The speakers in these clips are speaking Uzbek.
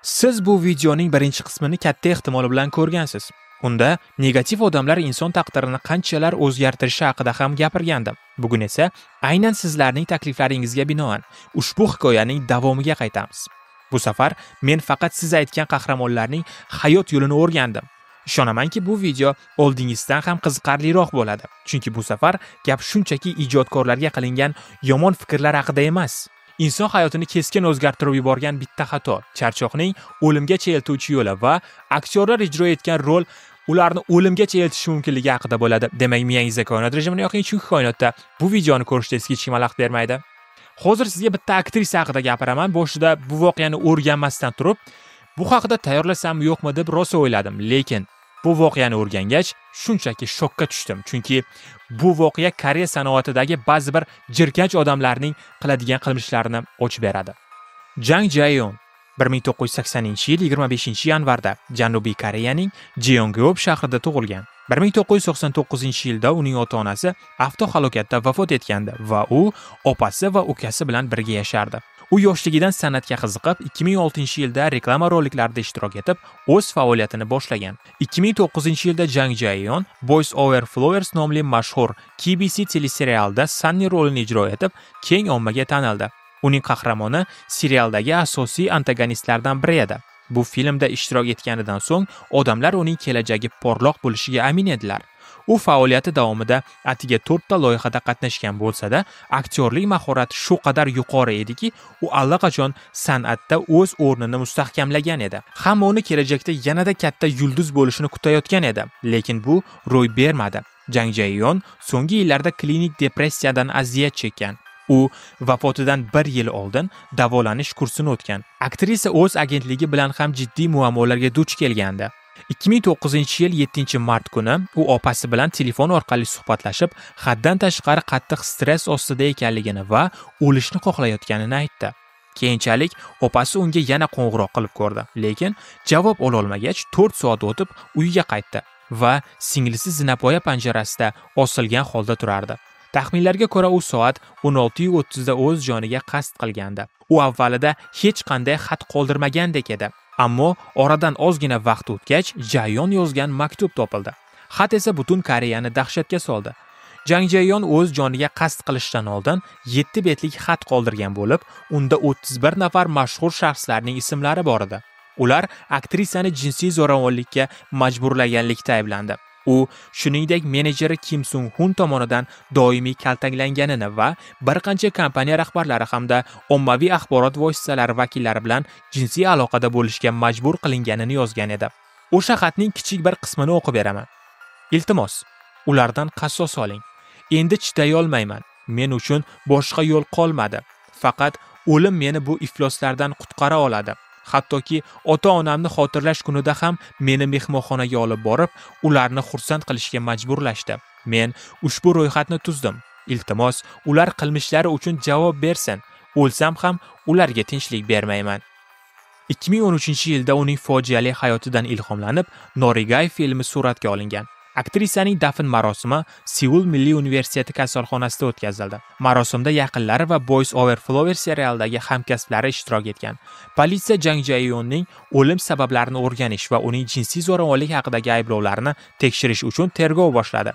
Siz bu videoning birinchi qismini katta ehtimol bilan ko'rgansiz. Unda negativ odamlar inson taqdirini qanchalar o'zgartirishi haqida ham gapirgandim. Bugun esa aynan sizlarning takliflaringizga binoan ushbu hikoyaning davomiga qaytamiz. Bu safar men faqat siz aytgan qahramonlarning hayot yo'lini o'rgandim. Ishonamanki, bu video oldingizdan ham qiziqarliroq bo'ladi. Chunki bu safar gap shunchaki ijodkorlarga qilingan yomon fikrlar haqida emas. Inson hayotini keskin o'zgartirib yuborgan bitta xato, charchoqning o'limgacha eltuvchi yo'li va aktyorlar ijro etgan rol ularni o'limgacha eltishi mumkinligi haqida bo'ladi. Demak, miyangizda koinot rejimini yoqing, chunki koinotda bu videoni ko'rishda hech kim xalaqit bermaydi. Hozir sizga bitta aktrisa haqida gapiraman. Boshida bu voqeani o'rganmasdan turib, bu haqida tayyorlasammi yo'qmi deb rosa o'yladim, lekin bu voqeani o'rgangach shunchaki shokka tushdim. Chunki bu voqea Koreya sanoatidagi ba'zi bir jirkanch odamlarning qiladigan qilmishlarini ochib beradi. Jang Jaeyon 1980-yil 25-yanvarda Janubiy Koreyaning Jeongyeop shahrida tug'ilgan. 1999-yilda uning ota-onasi avtohalokatda vafot etgandi va u opasi va ukasi bilan birga yashardi. U yoshligidan san'atga qiziqib, 2006-yilda reklama roliklarida ishtirok etib, o'z faoliyatini boshlagan. 2009-yilda Jang Jaeyon Boys Over Flowers nomli mashhur KBC teleserialida Sunny rolini ijro etib, keng ommaga tanildi. Uning qahramoni serialdagi asosiy antagonistlardan biri edi. Bu filmda ishtirok etganidan so'ng odamlar uning kelajagi porloq bo'lishiga amin edilar. U faoliyati davomida atiga 4 ta loyihada qatnashgan bo'lsa-da, aktyorlik mahorati shu qadar yuqori ediki, u allaqachon san'atda o'z o'rnini mustahkamlagan edi. Hamma uni kelajakda yanada katta yulduz bo'lishini kutayotgan edi, lekin bu ro'y bermadi. Jang Jaeyon so'nggi yillarda klinik depressiyadan aziyat chekkan. U vafotidan 1 yil oldin davolanish kursini o'tgan. Aktrisa o'z agentligi bilan ham jiddiy muammolarga duch kelgandi. 2009-yil 7-mart kuni u opasi bilan telefon orqali suhbatlashib, haddan tashqari qattiq stress ostida ekanligini va o'lishni xohlayotganini aytdi. Keyinchalik opasi unga yana qo'ng'iroq qilib ko'rdi, lekin javob ola olmagach 4 soat o'tib uyga qaytdi va singlisi zinapoya panjarasida osilgan holda turardi. Taxminlarga ko'ra u soat 16:30 da o'z joniga qasd qilgandi. U avvalida hech qanday xat qoldirmagandek edi. Ammo oradan ozgina vaqt o'tgach, Jaeyon yozgan maktub topildi. Xat esa butun Koreyani dahshatga soldi. Jang Jaeyon o'z joniga qasd qilishdan oldin 7 betlik xat qoldirgan bo'lib, unda 31 nafar mashhur shaxslarning ismlari bor edi. Ular aktrisani jinsiy zo'ravonlikka majburlaganlikda ayblandi. U shuningdek menejeri Kim Sung Hun tomonidan doimiy kaltaklanganini va bir qancha kompaniya rahbarlari hamda ommaviy axborot vositalari vakillari bilan jinsiy aloqada bo'lishga majbur qilinganini yozgan edi. O'sha xatning kichik bir qismini o'qib beraman. Iltimos, ulardan qasos oling. Endi chiday olmayman. Men uchun boshqa yo'l qolmadi. Faqat o'lim meni bu ifloslardan qutqara oladi. Hattoki ota-onamni xotirlash kunida ham meni mehmonxonaga olib borib, ularni xursand qilishga majburlashdi. Men ushbu ro'yxatni tuzdim. Iltimos, ular qilmishlari uchun javob bersin. O'lsam ham ularga tinchlik bermayman. 2013-yilda uning fojiali hayotidan ilhomlanib, Norigay filmi suratga olingan. Aktrisaning dafn marosimi Seul Milliy universiteti kasalxonasida o'tkazildi. Marosimda yaqinlari va Boys Over Flowers serialidagi hamkasblari ishtirok etgan. Politsiya Jang Jaeyonning o'lim sabablarini o'rganish va uning jinsiy zo'ravonlik haqidagi ayblovlarni tekshirish uchun tergov boshladi.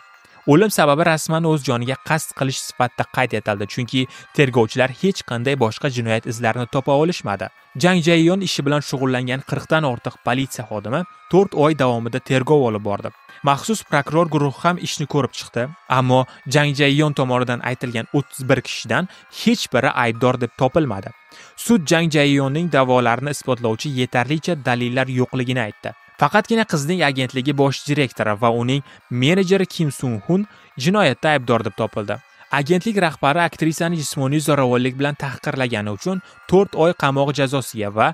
O'lim sababi rasman o'z joniga qasd qilish sifatida qayd etildi, chunki tergovchilar hech qanday boshqa jinoyat izlarini topa olishmadi. Jang Jaeyon ishi bilan shug'ullangan 40 dan ortiq politsiya xodimi 4 oy davomida tergov olib bordi. Maxsus prokuror guruhi ham ishni ko'rib chiqdi, ammo Jang Jaeyon tomonidan aytilgan 31 kishidan hech biri aybdor deb topilmadi. Sud Jang Jaeyonning da'volarini isbotlovchi yetarlicha dalillar yo'qligini aytdi. Faqatgina qizning agentligi bosh direktori va uning menejeri Kim Sung Hun jinoyatda aybdor deb topildi. Agentlik rahbari aktrisani jismoniy zo'ravonlik bilan tahqirlagani uchun 4 oy qamoq jazosiga va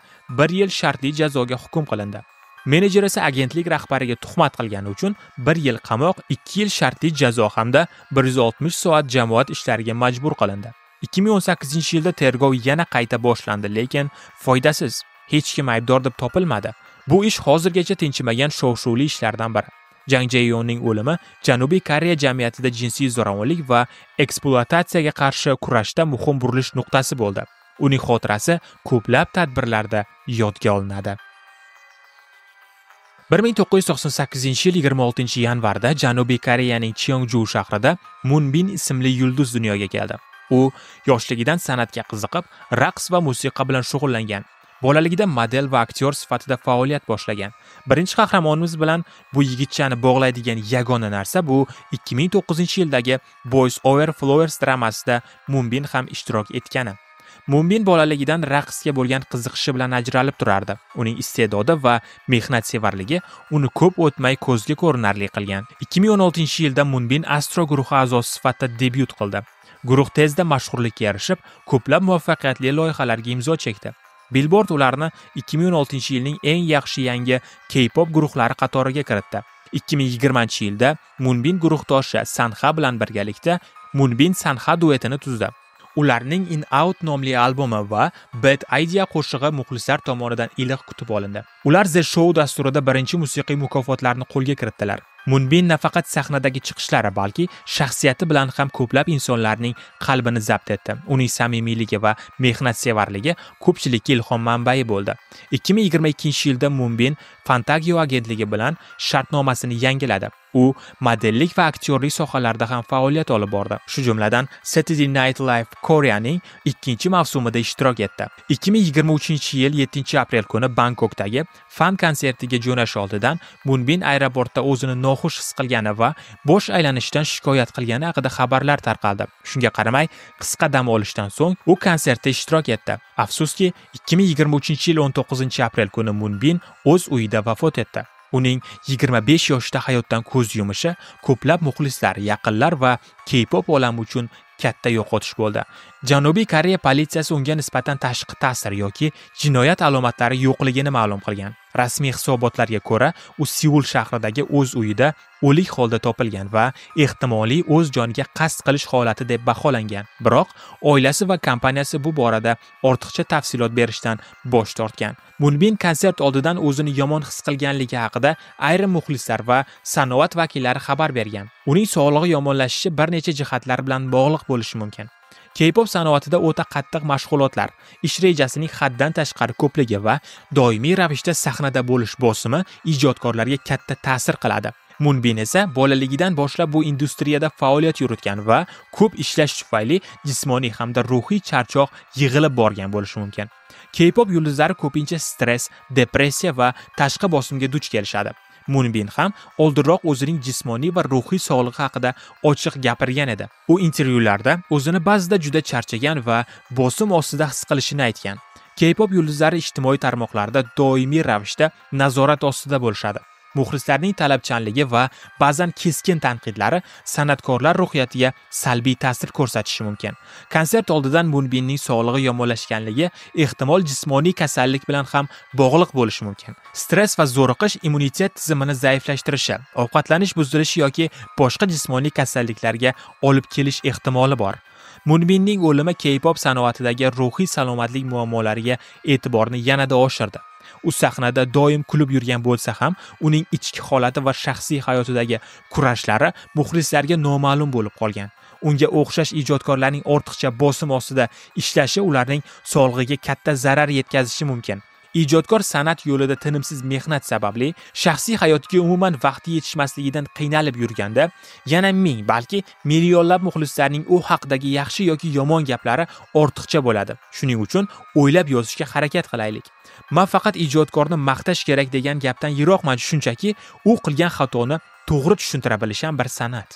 1 yil shartli jazoga hukm qilindi. Menejer esa agentlik rahbariga tuhmat qilgani uchun 1 yil qamoq, 2 yil shartli jazo hamda 160 soat jamoat ishlariga majbur qilindi. 2018-yilda tergov yana qayta boshlandi, lekin foydasiz. Hech kim aybdor deb topilmadi. Bu ish hozirgacha tinchimagan shov-shuvli ishlardan biri. Jang Jaeyonning o'limi Janubiy Koreya jamiyatida jinsiy zo'ravonlik va ekspluatatsiyaga qarshi kurashda muhim burilish nuqtasi bo'ldi. Uning xotirasi ko'plab tadbirlarda yodga olinadi. 1998-yil 26-yanvarda Janubiy Koreyaning Cheongju shahrida Moonbin ismli yulduz dunyoga keldi. U yoshligidan san'atga qiziqib, raqs va musiqa bilan shug'ullangan. Bolaligida model va aktyor sifatida faoliyat boshlagan. Birinchi qahramonimiz bilan bu yigitchani bog'laydigan yagona narsa bu 2009-yildagi Boys Over Flowers dramasida Moonbin ham ishtirok etgani. Moonbin bolaligidan raqsga bo'lgan qiziqishi bilan ajralib turardi. Uning iste'dodi va mehnatsevarligi uni ko'p o'tmay ko'zga ko'rinarli qilgan. 2016-yilda Moonbin Astro guruhi a'zosi sifatida debyut qildi. Guruh tezda mashhurlikka erishib, ko'plab muvaffaqiyatli loyihalarga imzo chekdi. Billboard ularni 2016-yilning eng yaxshi yangi K-pop guruhlari qatoriga kiritdi. 2020-yilda Moonbin guruhdoshi Sanha bilan birgalikda Moonbin Sanha duetini tuzdi. Ularning In Out nomli albomi va Bad Idea qo'shig'i muxlislar tomonidan iliq kutib olindi. Ular The Show dasturida birinchi musiqiy mukofotlarni qo'lga kiritdilar. Moonbin nafaqat sahnadagi chiqishlari, balki shaxsiyati bilan ham ko'plab insonlarning qalbini zabt etdi. Uning samimiyligi va mehnatsevarligi ko'pchilikka ilhom manbai bo'ldi. 2022-yilda Moonbin Fantagio agentligi bilan shartnomasini yangiladi. U modellik va aktyorlik sohalarida ham faoliyat olib bordi. Shu jumladan Saturday Night Live Koreaning 2-mavsumida ishtirok etdi. 2023-yil 7-aprel kuni Bangkokdagi fan konsertiga jo'nash oldidan Moonbin aeroportda o'zini noxush his qilgani va bosh aylanishdan shikoyat qilgani haqida xabarlar tarqaldi. Shunga qaramay, qisqa dam olishdan so'ng u konsertda ishtirok etdi. Afsuski, 2023-yil 19-aprel kuni Moonbin o'z uyida vafot etdi. Uning 25 yoshda hayotdan ko'z yumishi ko'plab muxlislar, yaqinlar va K-pop olami uchun katta yo'qotish bo'ldi. Janubiy Koreya politsiyasi unga nisbatan tashqi ta'sir yoki jinoyat alomatlari yo'qligini ma'lum qilgan. Rasmiy hisobotlarga ko'ra, u Seul shahridagi o'z uyida o'lik holda topilgan va ehtimoliy o'z joniga qasd qilish holati deb baholangan. Biroq oilasi va kompaniyasi bu borada ortiqcha tafsilot berishdan bosh tortgan. Moonbin konsert oldidan o'zini yomon his qilganligi haqida ayrim muxlislar va sanoat vakillari xabar bergan. Uning sog'lig'i yomonlashishi bir necha jihatlar bilan bog'liq bo'lishi mumkin. K-pop sanoatida o'ta qattiq mashg'ulotlar, ish rejasining haddan tashqari ko'pligi va doimiy ravishda sahnada bo'lish bosimi ijodkorlarga katta ta'sir qiladi. Moonbin esa bolaligidan boshlab bu industriyada faoliyat yuritgan va ko'p ishlash tufayli jismoniy hamda ruhiy charchoq yig'ilib borgan bo'lishi mumkin. K-pop yulduzlari ko'pincha stress, depressiya va tashqi bosimga duch kelishadi. Moonbin ham oldinroq o'zining jismoniy va ruhiy sog'lig'i haqida ochiq gapirgan edi. U intervyularda o'zini ba'zida juda charchagan va bosim ostida his qilishini aytgan. K-pop yulduzlari ijtimoiy tarmoqlarda doimiy ravishda nazorat ostida bo'lishadi. Muxlislarning talabchanligi va ba'zan keskin tanqidlari san'atkorlar ruhiyatiga salbiy ta'sir ko'rsatishi mumkin. Konsert oldidan Moonbinning sog'lig'i yomonlashganligi ehtimol jismoniy kasallik bilan ham bog'liq bo'lishi mumkin. Stress va zo'riqish immunitet tizimini zaiflashtirishi, ovqatlanish buzilishi yoki boshqa jismoniy kasalliklarga olib kelish ehtimoli bor. Moonbinning o'limi K-pop sanoatidagi ruhiy salomatlik muammolariga e'tiborni yanada oshirdi. U sahnada doim kulib yurgan bo'lsa ham, uning ichki holati va shaxsiy hayotidagi kurashlari muxlislarga noma'lum bo'lib qolgan. Unga o'xshash ijodkorlarning ortiqcha bosim ostida ishlashi ularning sog'lig'iga katta zarar yetkazishi mumkin. Ijodkor san'at yo'lida tinimsiz mehnat sababli shaxsiy hayotiga umuman vaqti yetishmasligidan qiynalib yurganda, yana ming, balki millionlab muxlislarning u haqidagi yaxshi yoki yomon gaplari ortiqcha bo'ladi. Shuning uchun o'ylab yozishga harakat qilaylik. Men faqat ijodkorni maqtash kerak degan gapdan yiroqman, shunchaki u qilgan xatoni to'g'ri tushuntira bilish ham bir san'at.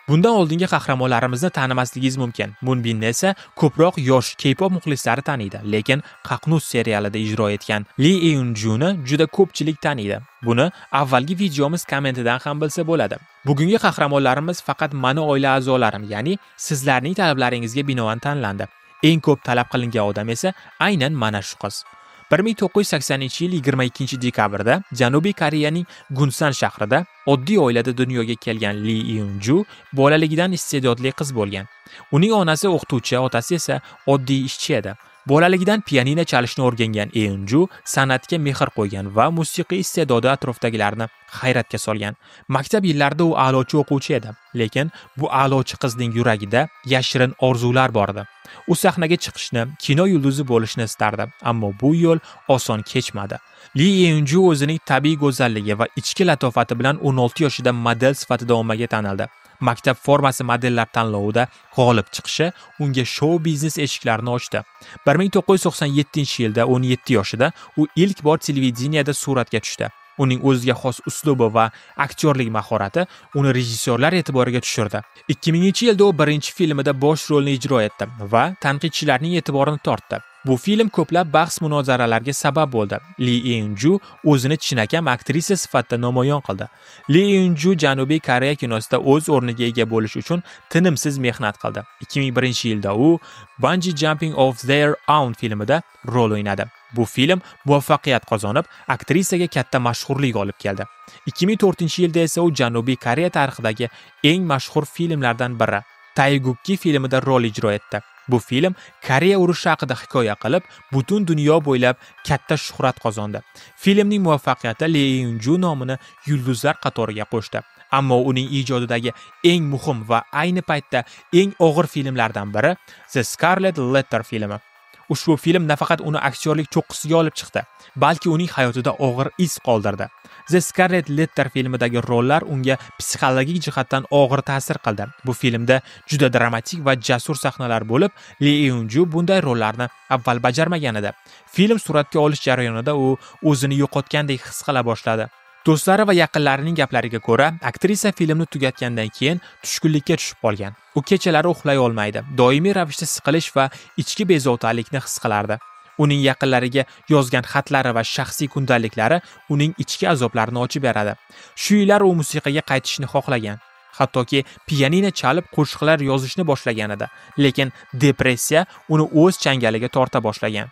Bundan oldingi qahramonlarimizni tanimasligingiz mumkin. Moonbinni esa ko'proq yosh K-pop muxlislari taniydi, lekin Qaqnus serialida ijro etgan Lee Eun-juni juda ko'pchilik taniydi. Buni avvalgi videomiz kommentidan ham bilsa bo'ladi. Bugungi qahramonlarimiz faqat mani oila a'zolarim, ya'ni sizlarning talablaringizga binoan tanlandi. Eng ko'p talab qilingan odam esa aynan mana shu qiz. 1980-yil 22 dekabrda Janubiy Koreyaning Gunsan shahrida oddiy oilada dunyoga kelgan Lee Eun-ju bolaligidan iste'dodli qiz bo'lgan. Uning onasi o'qituvchi, otasi esa oddiy ishchi edi. Bolaligidan pianino chalishni o'rgangan Eunju san'atga mehr qo'ygan va musiqiy iste'dodi atrofdagilarni hayratga solgan. Maktab yillarida u a'lochi o'quvchi edi, lekin bu a'lochi qizning yuragida yashirin orzular bor edi. U sahnaga chiqishni, kino yulduzi bo'lishni istardi, ammo bu yo'l oson kechmadi. Li Eunju o'zining tabiiy go'zalligi va ichki latofati bilan 16 yoshida model sifatida ommaga tanildi. Maktab formasi modellar tanlovida g'olib chiqishi unga shou biznes eshiklarini ochdi. 1997-yilda 17 yoshida u ilk bor televideniyada suratga tushdi. Uning o'ziga xos uslubi va aktyorlik mahorati uni rejissyorlar e'tiboriga tushirdi. 2000-yilda u birinchi filmida bosh rolni ijro etdi va tanqidchilarning e'tiborini tortdi. Bu film ko'plab bahs munozaralarga sabab bo'ldi. Li Eunju o'zini chinakam aktrisa sifatida namoyon qildi. Li Eunju Janubiy Koreya kinosida o'z o'rniga ega bo'lish uchun tinimsiz mehnat qildi. 2001-yilda u Bungee Jumping of Their Own filmida rol o'ynadi. Bu film muvaffaqiyat qozonib, aktrisaga katta mashhurlik olib keldi. 2004-yilda esa u Janubiy Koreya tarixidagi eng mashhur filmlardan biri Taegukgi filmida rol ijro etdi. Bu film Koreya urushi haqida hikoya qilib, butun dunyo bo'ylab katta shuhrat qozondi. Filmning muvaffaqiyati Li Eunju nomini yulduzlar qatoriga qo'shdi. Ammo uning ijodidagi eng muhim va ayni paytda eng og'ir filmlardan biri The Scarlet Letter filmi. Ushbu film nafaqat uni aktyorlik cho'qqisiga olib chiqdi, balki uning hayotida og'ir iz qoldirdi. The Scarlet Letter filmidagi rollar unga psixologik jihatdan og'ir ta'sir qildi. Bu filmda juda dramatik va jasur sahnalar bo'lib, Li Eunju bunday rollarni avval bajarmagan edi. Film suratga olish jarayonida u o'zini yo'qotgandek his qila boshladi. Do'stlari va yaqinlarining gaplariga ko'ra, aktrisa filmni tugatgandan keyin tushkunlikka tushib qolgan. U kechalari uxlay olmaydi, doimiy ravishda siqilish va ichki bezovtalikni his qilardi. Uning yaqinlariga yozgan xatlari va shaxsiy kundaliklari uning ichki azoblarini ochib beradi. Shu yillar u musiqaga qaytishni xohlagan. Hattoki pianino chalib qo'shiqlar yozishni boshlagan edi, lekin depressiya uni o'z changaliga torta boshlagan.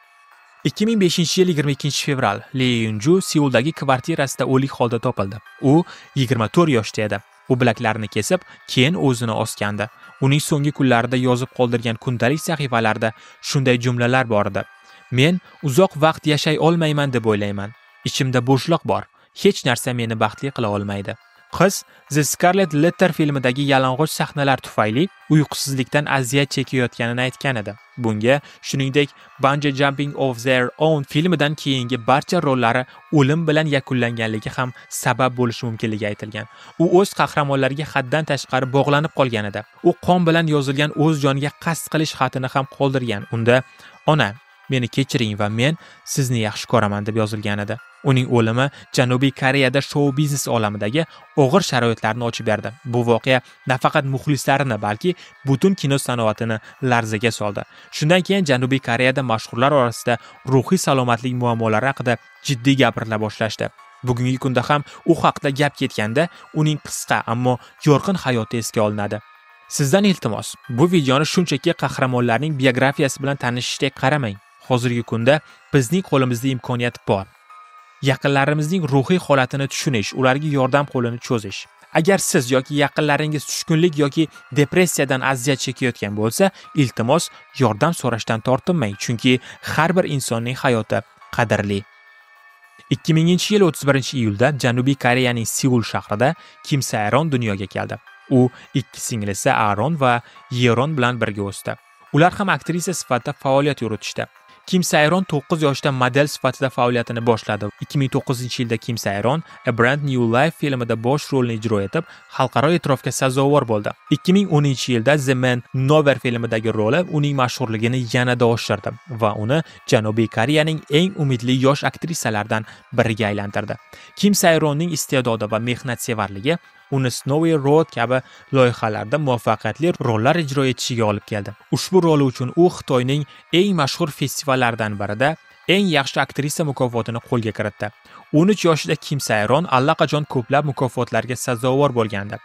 2005-yil 22-fevral Li Eunju Seuldagi kvartirasida o'lik holda topildi. U 24 yoshda edi. U bilaklarini kesib, keyin o'zini osgandi. Uning so'nggi kunlarida yozib qoldirgan kundalik sahifalarida shunday jumlalar bor edi: Men uzoq vaqt yashay olmayman deb o'ylayman. Ichimda bo'shliq bor. Hech narsa meni baxtli qila olmaydi. Qiz The Scarlet Letter filmidagi yalang'och sahnalar tufayli uyqusizlikdan aziyat chekayotganini aytgan edi. Bunga, shuningdek, Bungee Jumping of Their Own filmidan keyingi barcha rollari o'lim bilan yakunlanganligi ham sabab bo'lishi mumkinligi aytilgan. U o'z qahramonlariga haddan tashqari bog'lanib qolgan edi. U qon bilan yozilgan o'z joniga qasd qilish xatini ham qoldirgan. Unda "Ona, meni kechiring va men sizni yaxshi ko'raman" deb yozilgan edi. Uning o'limi Janubiy Koreyada shou-biznes olamidagi og'ir sharoitlarni ochib berdi. Bu voqea nafaqat muxlislarini, balki butun kino sanoatini larzaga soldi. Shundan keyin Janubiy Koreyada mashhurlar orasida ruhiy salomatlik muammolari haqida jiddiy gapirila boshlashdi. Bugungi kunda ham u haqda gap ketganda uning qisqa, ammo yorqin hayoti esga olinadi. Sizdan iltimos, bu videoni shunchaki qahramonlarning biografiyasi bilan tanishishdek qaramang. Hozirgi kunda bizning qo'limizda imkoniyat bor. Yaqinlarimizning ruhiy holatini tushunish, ularga yordam qo'lini cho'zish. Agar siz yoki yaqinlaringiz tushkunlik yoki depressiyadan aziyat chekayotgan bo'lsa, iltimos yordam so'rashdan tortinmang, chunki har bir insonning hayoti qadrli. 2000-yil 31-iyulda Janubiy Koreyaning Seul shahrida Kim Saeron dunyoga keldi. U ikki singlisi Aaron va Yeron bilan birga o'sdi. Ular ham aktrisa sifatida faoliyat yuritishdi. Kim Saeron 9 yoshda model sifatida faoliyatini boshladi. 2009-yilda Kim Saeron A Brand New Life filmida bosh rolni ijro etib, xalqaro e'tirofga sazovor bo'ldi. 2010-yilda The Man Nowhere filmidagi roli uning mashhurligini yanada oshirdi va uni Janubiy Koreyaning eng umidli yosh aktrisalaridan biriga aylantirdi. Kim Saeronning iste'dodi va mehnatsevarligi uni Snowy Road kabi loyihalarda muvaffaqiyatli rollar ijro etishiga olib keldi. Ushbu roli uchun u Xitoyning eng mashhur festivallaridan birida eng yaxshi aktrisa mukofotini qo'lga kiritdi. 13 yoshida Kim Saeron allaqachon ko'plab mukofotlarga sazovor bo'lgandi.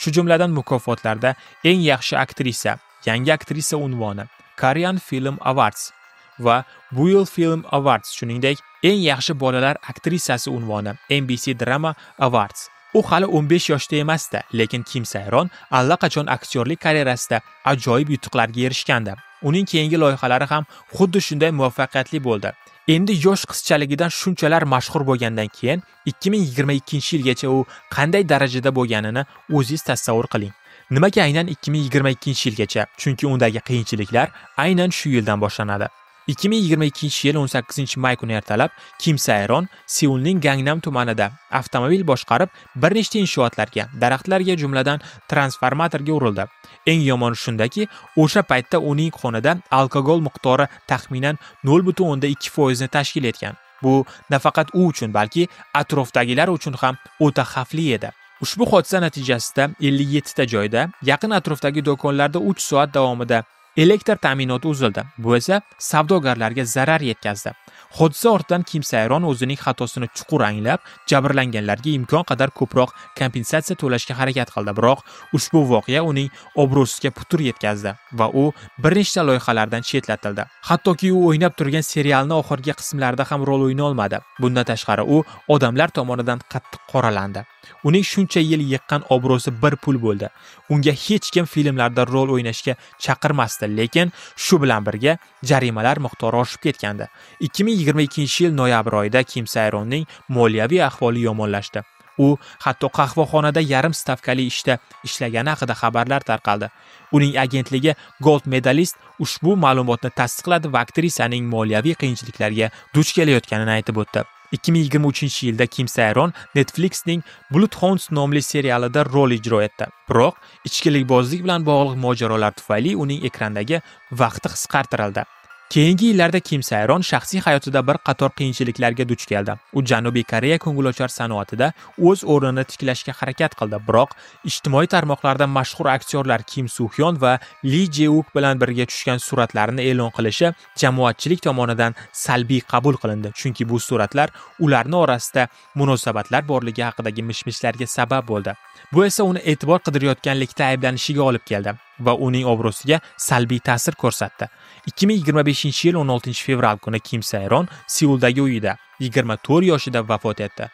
Shu jumladan mukofotlarda eng yaxshi aktrisa, yangi aktrisa unvoni, Korean Film Awards va Buil Film Awards, shuningdek, eng yaxshi bolalar aktrisasi unvoni, NBC Drama Awards, U hali 15 yoshda emasdi, lekin Kim Sae-ron allaqachon aktyorlik karyerasida ajoyib yutuqlarga erishgandi. Uning keyingi loyihalari ham xuddi shunday muvaffaqiyatli bo'ldi. Endi yosh qizchaligidan shunchalar mashhur bo'lgandan keyin 2022-yilgacha u qanday darajada bo'lganini o'zingiz tasavvur qiling. Nimaga aynan 2022-yilgacha? Chunki undagi qiyinchiliklar aynan shu yildan boshlanadi. 2022-yil 18-may kuni ertalab Kim Sae-ron Seulning Gangnam tumanida avtomobil boshqarib bir nechta inshootlarga, daraxtlarga, jumladan transformatorga urildi. Eng yomoni shundaki, o'sha paytda uning qonida alkogol miqdori taxminan 0.2% ni tashkil etgan. Bu nafaqat u uchun, balki atrofdagilar uchun ham o'ta xavfli edi. Ushbu hodisa natijasida 57 ta joyda, yaqin atrofdagi do'konlarda 3 soat davomida elektr ta'minoti uzildi. Bu esa savdogarlarga zarar yetkazdi. Hodisa ortidan Kim Sae-ron o'zining xatosini chuqur anglab, jabrlanganlarga imkon qadar ko'proq kompensatsiya to'lashga harakat qildi. Biroq ushbu voqea uning obro'siga putur yetkazdi va u bir nechta loyihalardan chetlatildi. Hattoki u o'ynab turgan serialning oxirgi qismlarida ham rol o'ynay olmadi. Bundan tashqari u odamlar tomonidan qattiq qoralandi. Uning shuncha yil yiqqan obro'si bir pul bo'ldi. Unga hech kim filmlarda rol o'ynashga chaqirmasdi, lekin shu bilan birga jarimalar miqdori oshib ketgandi. 2022-yil noyabr oyida Kim Sae-ronning moliyaviy ahvoli yomonlashdi. U hatto qahvaxonada yarim stavkali ishda ishlagani haqida xabarlar tarqaldi. Uning agentligi Gold Medalist ushbu ma'lumotni tasdiqladi va aktrisaning moliyaviy qiyinchiliklarga duch kelayotganini aytib o'tdi. 2023-yilda Kim Sae-ron Netflixning Bloodhounds nomli serialida rol ijro etdi. Biroq ichkilikbozlik bilan bog'liq mojarolar tufayli uning ekrandagi vaqti qisqartirildi. Keyingi yillarda Kim Sae-ron shaxsiy hayotida bir qator qiyinchiliklarga duch keldi. U Janubiy Koreya ko'ngilochar sanoatida o'z o'rnini tiklashga harakat qildi, biroq ijtimoiy tarmoqlarda mashhur aktyorlar Kim Soo-hyun va Lee Jae-wook bilan birga tushgan suratlarini e'lon qilishi jamoatchilik tomonidan salbiy qabul qilindi, chunki bu suratlar ularning orasida munosabatlar borligi haqidagi mish-mishlarga sabab bo'ldi. Bu esa uni e'tibor qidirayotganlikda ayblanishiga olib keldi va uning obro'siga salbiy ta'sir ko'rsatdi. 2025-yil 16-fevral kuni Kim Sae-ron Seuldagi uyida 24 yoshida vafot etdi.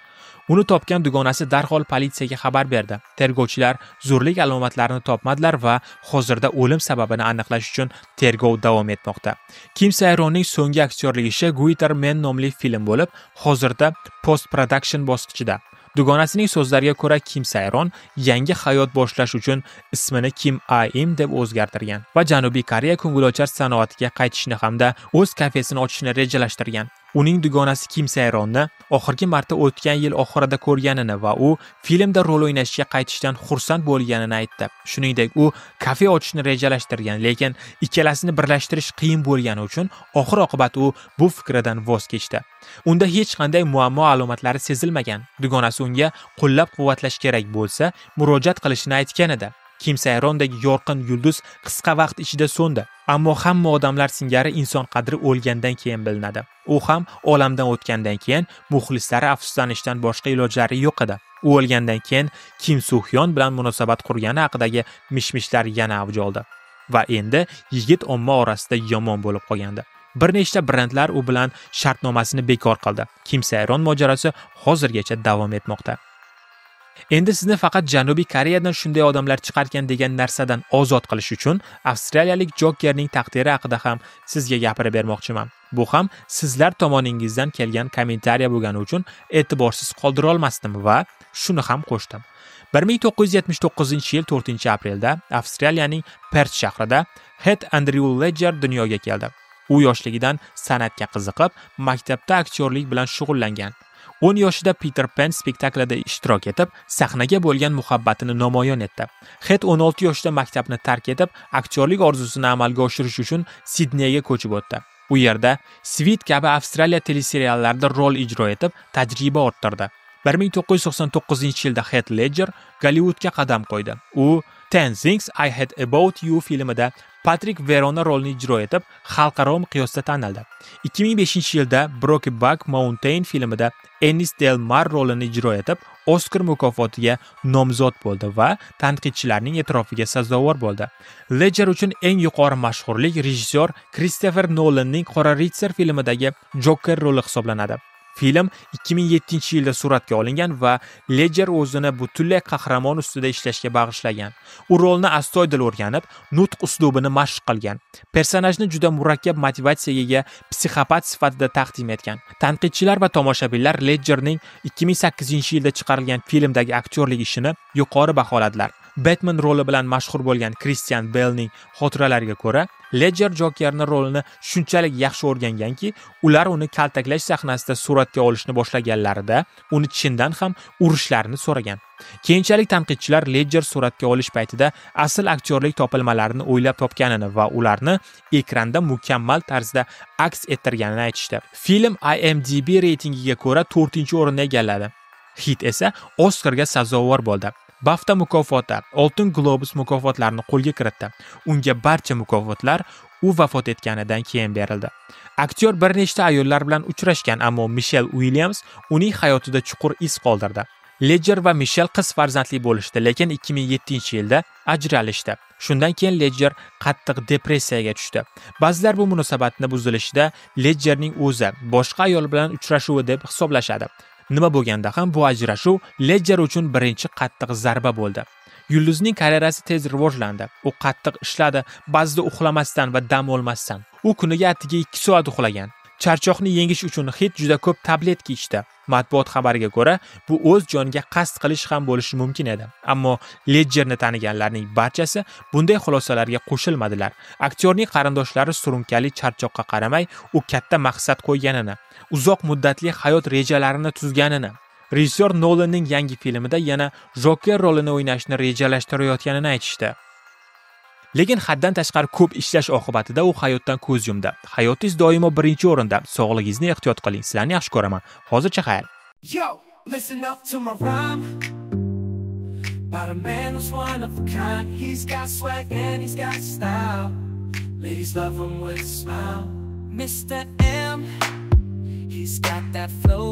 Uni topgan dugonasi darhol politsiyaga xabar berdi. Tergovchilar zo'rlik alomatlarini topmadilar va hozirda o'lim sababini aniqlash uchun tergov davom etmoqda. Kim Sae-ronning so'nggi aktyorlik ishi Guitar Man nomli film bo'lib, hozirda post production bosqichida. Dugonasining so'zlariga ko'ra, Kim Sae-ron yangi hayot boshlash uchun ismini Kim A-im deb o'zgartirgan va Janubiy Koreya ko'ngilochar sanoatiga qaytishni hamda o'z kafesini ochishni rejalashtirgan. Uning dugonasi Kim Sae-ronni oxirgi marta o'tgan yil oxirida ko'rganini va u filmda rol o'ynashga qaytishdan xursand bo'lganini aytdi. Shuningdek, u kafe ochishni rejalashtirgan, lekin ikkalasini birlashtirish qiyin bo'lgani uchun oxir-oqibat u bu fikridan voz kechdi. Unda hech qanday muammo alomatlari sezilmagan. Dugonasi unga qo'llab-quvvatlash kerak bo'lsa, murojaat qilishini aytgan edi. Kim Sae-rondagi yorqin yulduz qisqa vaqt ichida so'ndi. Ammo hamma odamlar singari inson qadri o'lgandan keyin bilinadi. U ham olamdan o'tgandan keyin muxlislari afsuslanishdan boshqa ilojlari yo'q edi. U o'lgandan keyin Kim Soo-hyun bilan munosabat qurgani haqidagi mish-mishlar yana avj oldi va endi yigit omma orasida yomon bo'lib qolgandi. Bir nechta brendlar u bilan shartnomasini bekor qildi. Kim Sae-ron mojarosi hozirgacha davom etmoqda. Endi sizni faqat Janubiy Koreyadan shunday odamlar chiqarkan degan narsadan ozod qilish uchun avstraliyalik Jokerning taqdiri haqida ham sizga gapirib bermoqchiman. Bu ham sizlar tomoningizdan kelgan kommentariya bo'lgani uchun e'tiborsiz qoldira olmasdim va shuni ham qo'shdim. 1979-yil 4-aprelda Avstraliyaning Perth shahrida Het Andrew Ledger dunyoga keldi. U yoshligidan san'atga qiziqib, maktabda aktyorlik bilan shug'ullangan. 10 yoshida Peter Pan spektaklida ishtirok etib, sahnaga bo'lgan muhabbatini namoyon etdi. Het 16 yoshida maktabni tark etib, aktyorlik orzusini amalga oshirish uchun Sidneyga ko'chib o'tdi. U yerda Sweet kabi Avstraliya teleseriallarida rol ijro etib, tajriba orttirdi. 1999-yilda Het Ledger Gollivudga qadam qo'ydi. U Ten Things I Hate About You filmida Patrik Verona rolini ijro etib, xalqaro miqyosda tanildi. 2005-yilda Brokeback Mountain filmida Ennis Del Mar rolini ijro etib, Oscar mukofotiga nomzod bo'ldi va tanqidchilarning e'tirofiga sazovor bo'ldi. Ledger uchun eng yuqori mashhurlik rejissyor Kristofer Nolanning Qora ritsar filmidagi Joker roli hisoblanadi. Film 2007-yilda suratga olingan va Ledjer o'zini butunlay qahramon ustida ishlashga bag'ishlagan. U rolni astoydil o'rganib, nutq uslubini mashq qilgan. Personajni juda murakkab motivatsiyaga ega psixopat sifatida taqdim etgan. Tanqidchilar va tomoshabinlar Ledjerning 2008-yilda chiqarilgan filmdagi aktyorlik ishini yuqori baholadilar. Batman roli bilan mashhur bo'lgan Kristian Bellning xotiralariga ko'ra, Ledjer Jokerning rolini shunchalik yaxshi o'rganganki, ular uni kaltaklash sahnasida suratga olishni boshlaganlarida uni chindan ham urishlarini so'ragan. Keyinchalik tanqidchilar Ledjer suratga olish paytida asl aktyorlik topilmalarini o'ylab topganini va ularni ekranda mukammal tarzda aks ettirganini aytishdi. Film IMDb reytingiga ko'ra 4-o'rinni egalladi. Hit esa Oscarga sazovor bo'ldi. BAFTA mukofoti, Oltin Globus mukofotlarini qo'lga kiritdi. Unga barcha mukofotlar u vafot etganidan keyin berildi. Aktyor bir nechta ayollar bilan uchrashgan, ammo Mishel Uilyams uning hayotida chuqur iz qoldirdi. Ledjer va Mishel qiz farzandli bo'lishdi, lekin 2007-yilda ajralishdi. Shundan keyin Ledjer qattiq depressiyaga tushdi. Ba'zilar bu munosabatni buzilishida Ledjerning o'zi boshqa ayol bilan uchrashuvi deb hisoblashadi. Nima bo'lganda ham bu ajrashuv Ledjer uchun birinchi qattiq zarba bo'ldi. Yulduzning karyerasi tez rivojlandi. U qattiq ishladi, ba'zida uxlamasdan va dam olmasdan. U kuniga atigi 2 soat uxlagan. Charchoqni yengish uchun Hit juda ko'p tabletka ichdi. Matbuot xabariga ko'ra, bu o'z joniga qasd qilish ham bo'lishi mumkin edi. Ammo Ledjerni taniganlarning barchasi bunday xulosalarga qo'shilmadilar. Aktyorning qarindoshlari surunkali charchoqqa qaramay, u katta maqsad qo'yganini, uzoq muddatli hayot rejalarini tuzganini, rejissyor Nolanning yangi filmida yana Joker rolini o'ynashni rejalashtirayotganini aytishdi. Lekin haddan tashqari ko'p ishlash oqibatida u hayotdan ko'z yumdi. Hayotingiz doimo birinchi o'rinda. Sog'lig'ingizni ehtiyot qiling. Sizlarni yaxshi ko'raman. Hozircha xayr. Yo, listen up to my rhyme. About a man who's one of a kind. He's got swag and he's got style. Ladies love him with a smile. Mr. M, he's got that flow.